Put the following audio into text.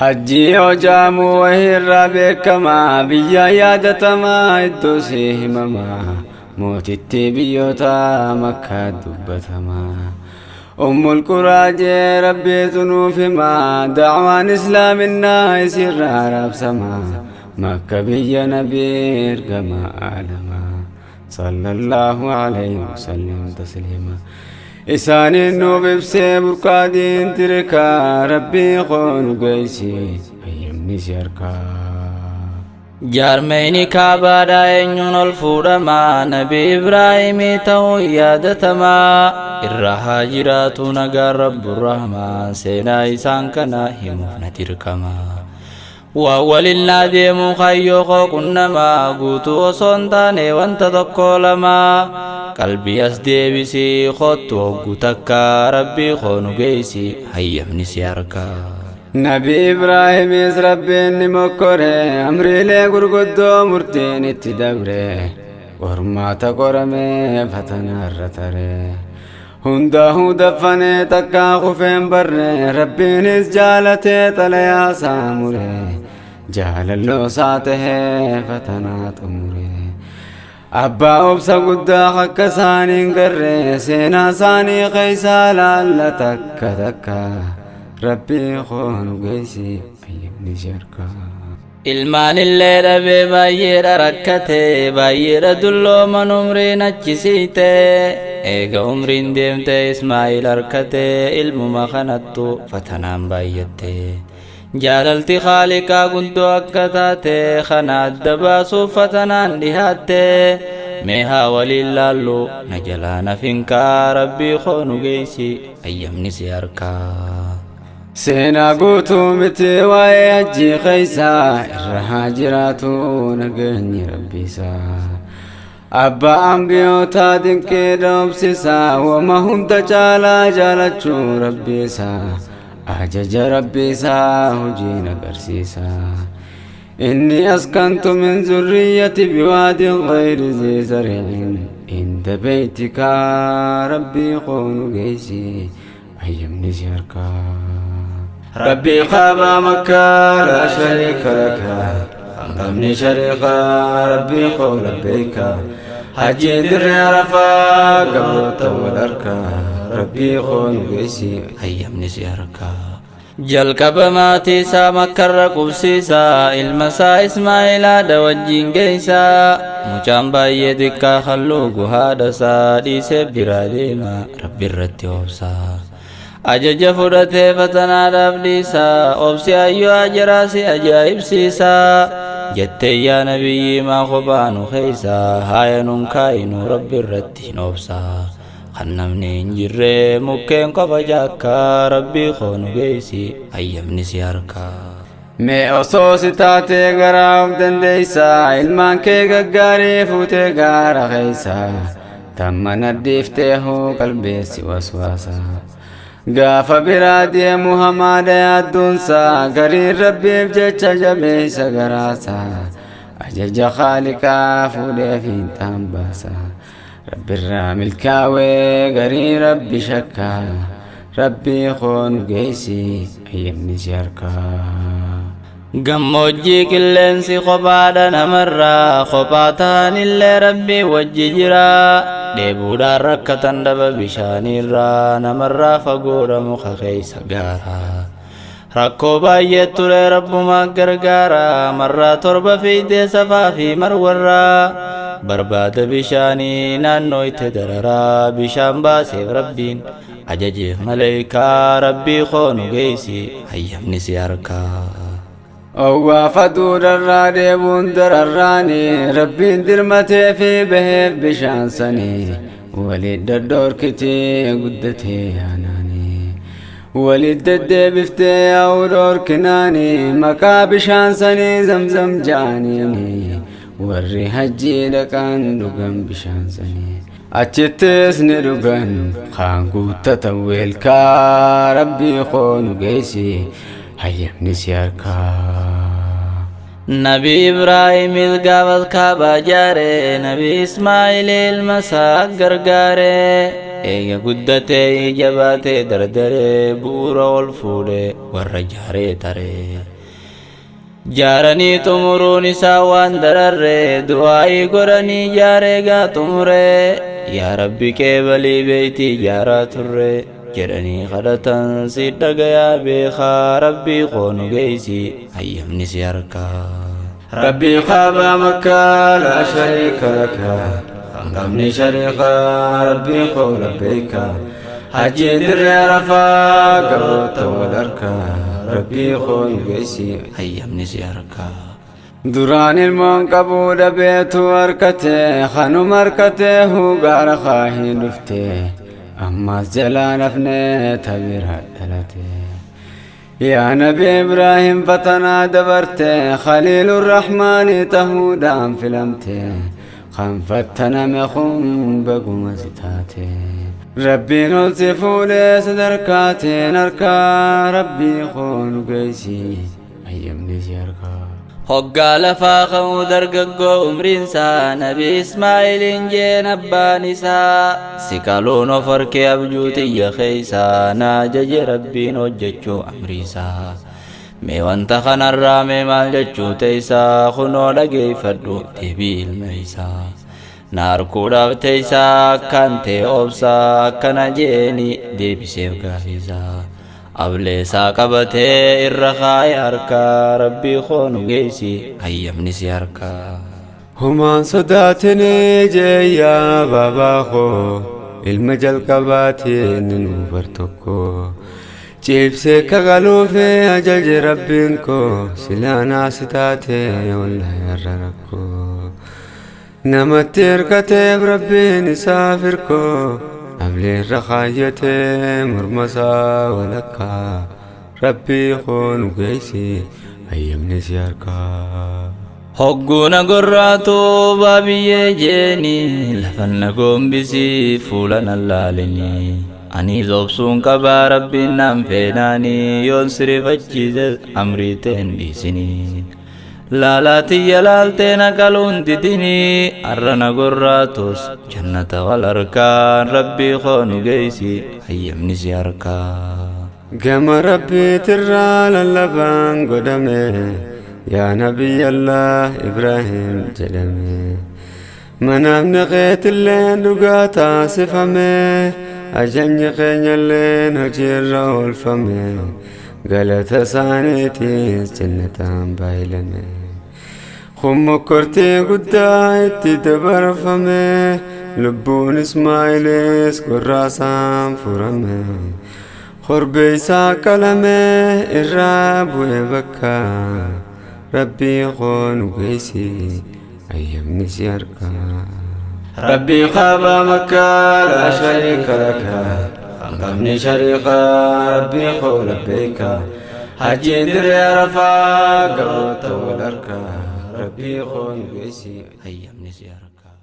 Hajjii yoo jaamu wahiirraa beekamaa, biyya yaadatamaa iddoo sii himamaa, mootittii biyyoota Makkaa dubbatamaa. Ummul Quraa jee Rabbiitu nuuf himaa, da'waan Islaaminaa isirraa raabsamaa, Makka biyya nabii ergamaa aalamaa. Sallallahu alayhi wasallam tasliima. Isaaniin nuuf ibsee burqaa diin tirikaa, Rabbii koo nu geessi hayyamni si harkaa. Jaarmeyni Kaabaadhaa eenyuun ol fuudhama? Nabi Ibraahimii ta'uun yaadatama. Irra haa jiraatu nagaan Rabburrahmaan, seenaa isaan kana himuuf na dirqama. Waan waliin naa deemu kaayyoo koo qunnamaa, guutuu osoo hin taane wanta tokko lama. Qalbii as deebisii kottu hoggu takka, Rabbii koo nu geessi hayyamni si harkaa. Nabi Ibraahimis Rabbiin ni mokkore, amriilee gurguddoo murtiin itti dabre, qormaata qoramee fatanaarra tare. Hundaa'uu daffanee takkaa kufeen barre, Rabbiinis jaalatee xalayaa isaa mure, jaalalloo isaa tahee fatanaa xumure. Abbaa obsa guddaa akka isaanii hin garre, seenaa isaanii keessaa laalla takka takka, Rabbii koo nu geessi ayyamni si harkaa. Ilmaanillee dhabee baay'eedha rakkate, baay'eedha dullooman umriin achisiite. Eega umriin deemte Ismaa'il harkate, ilmuma kanattu fatanaan baay'atte. Jaalalti Khaaliqaa guddoo akka taate kana adda baasuuf fatanaan dhihaatte. Mee haa waliin laallu na jalaa nafinkaa, Rabbii koo nu geessi ayyamni si harkaa. Seenaa guutuu miti waa'ee hajjii keessaa, irra haa jiraatu nageenyi Rabbiisaa. Abbaa ambiyootaa dinqii dhoobsisaa, wama hunda caalaa jaalachuu Rabbiisaa, ajaja Rabbiisaa hojiin agarsiisaa. Inni askantu min zurriyyati biwaadin ghayri zii zar'in inda beeytikaa, Rabbii koo nu geessi ayyamni si harkaa. Rabbii kaabaa Makkaa laa shariika laka, hanqamni shariikaa, Rabbii koo labbeeyka. Hajjii dirree Arafaa gabroota wal harkaa, Rabbii koo nu geessi hayyamni si harkaa. Jalqaba maatii isaa Makkarra qubsiisa, ilma isaa Ismaa'il haadha wajjin geessa. Mucaan baay'ee xiqqaa halluugu haadha isaa dhiisee biraa deema, Rabbi irratti obsa. Ajaja fudhatee fatanaadhaaf dhiisa, obsi hayyoo ajaraa si ajaa'ibsiisa. Jettee yaa nabiyyii maa kophaa nu keessa, haaya nun kaayinu, Rabbi irratti hin obsa. Kan namni hin jirre mukkeen qofa jaakkaa, Rabbii koo nu geessi hayyamni si harkaa. Mee osoo si taatee garaa of dandeessaa, ilmaan kee gaggaarii fuutee gaara keessa, tamma nadhiiftee hoo qalbeessi waswaasa. Gaafa biraa deemu hamaadha yaadduunsaa, gariin Rabbiif jecha jabeessa garaasaa, ajaja Khaaliqaa fuudhee fiinxaan baasa. Rabbirraa milkaawee garii Rabbi shakkaa, Rabbii koo nu geessi ayyamni si harkaa. Gammoojjii qilleensi kophaadha namarraa, kophaa ta'anillee Rabbii wajji jira. Dheebuudhaan rakkatan dhaba bishaaniirraa, namarraa fagoodha muka keessa gaara. Rakkoo baay'ee ture Rabbumaa gargaara, marraa 7 fiidee Safaa fi Marwarraa. Barbaada bishaanii naannoo itti dararaa, bishaan baaseef Rabbiin ajajeef maleekaa, Rabbii koo nu geessi hayyamni si harkaa. Owwaafa duudharraa deebuun dararraani, Rabbiin dirmatee fi baheef bishaan sanii, walit dadhoorkitee guddatee yaanaani. Walit deddeebiftee yaa'uu dhoorkinaani, maqaa bishaan sanii Zamzam ja'aniini, warri hajjii dhaqan dhugan bishaan sanii. Achittis ni dhugan kaan guuttatan weelkaa, Rabbii koo nu geessi hayyamni si harkaa. Nabi Ibraahimis gaafas Kaabaa jaare, Nabi Ismaa'il ilma isaa gargaare. Eega guddatee jabaatee dardaree bu'uura ol fuudhe warra jaaree taree. Jaaranii xumuruun isaa waan dararre, du'aa'ii godhanii jaaree gaa xumure. Yaa Rabbi qeebalii beeytii jaaraa turre jedhanii kadhatan, si dhagayaa beekaa. Rabbii koo nu geessi, hayyamni si harkaa. Rabbii Kaabaa Makkaa, laa shariika laka, hangafni shariikaa. Rabbii koo labbeeyka, hajjii dirree Arafaa, gabroota wal harkaa. Rabbii koo nu geessi, hayyamni si harkaa. Duraan ilmoon qabuu dhabeetu harkate, kanuma harkateehu gaara kaahiin dhufte, ammas jalaa nafne tabira dhalate. Yaa Nabi Ibraahim, fatanaa dabarte, Khaliilur Rahmaani tahuudhaan filamte, kan fattaname kun baguma si taate. Rabbiin ol si fuudhee sadarkaateen harkaa. Rabbii koo nu geessi, hayyamni si harkaa. Hoggaa lafaa ka'uu dargaggoo umriinsaa, Nabi Ismaa'iliin jeen abbaan isaa, si qaluun of harkee abjuu xiyya keeysaa, na ajaje Rabbiin hojjechuu amriisaa. Mee wanta kanarraa mee maal jechuu teeysaa? Kunoo dhageeffadhu deebii ilma isaa. Na harkuudhaaf teeysaa, akkaan ta'e obsaa, akkana jeeni deebiseef gaafiisaa. Ableesaa qabatee irra kaa'e harkaa. Rabbii koo nu geessi, hayyamni si harkaa. Humaan sodaatinii jeeyyaa baabaa koo, ilma jalqabaatiin nu bar tokko. Ciibsee kagaluufi ajaje Rabbiin koo, silaanaa si taate wallahi har'a rakkoo. Namatti hirkateef Rabbiin isaaf hirkoo, ableerra kaayyatee mormasaa walakkaa. Rabbii koo nu geessi, hayyamni si harkaa. Hogguuna gorraatu baabiyyee jeeni, lafanna gombisii fuula nan laalini. Ani obsuun qabaa, Rabbiin naan feenaani, yoon sirifachiise amrii teen dhiisini. Laalaatiyya laaltee na qaluun didini, har'a na gorraatus jannata wal harkaan. Rabbii koo nu geessi, hayyamni si harkaa. Gama Rabbiitirraa lallabaan godhame, yaa Nabiyyallah Ibraahim jedhame. Manaamni keetilleen dhugaa taasifame, ajajni keenyalleen hojiirra oolfame, galata isaaniitiis jannataan baay'ilame. Kun mokkortii guddaa itti dabarfame, lubbuun Ismaa'ilis gorraasaan furame. Korbeeysaa qalame irraa bu'e bakka. Rabbii koo nu geessi, hayyamni si harkaa. Rabbii Kaabaa Makkaa, laa shariika laka, hangafni shariikaa. Rabbii koo labbeeyka, hajjii dirree Arafaa, gabroota wal harkaa. Rabbii koo nu geessi, hayyamni si harkaa.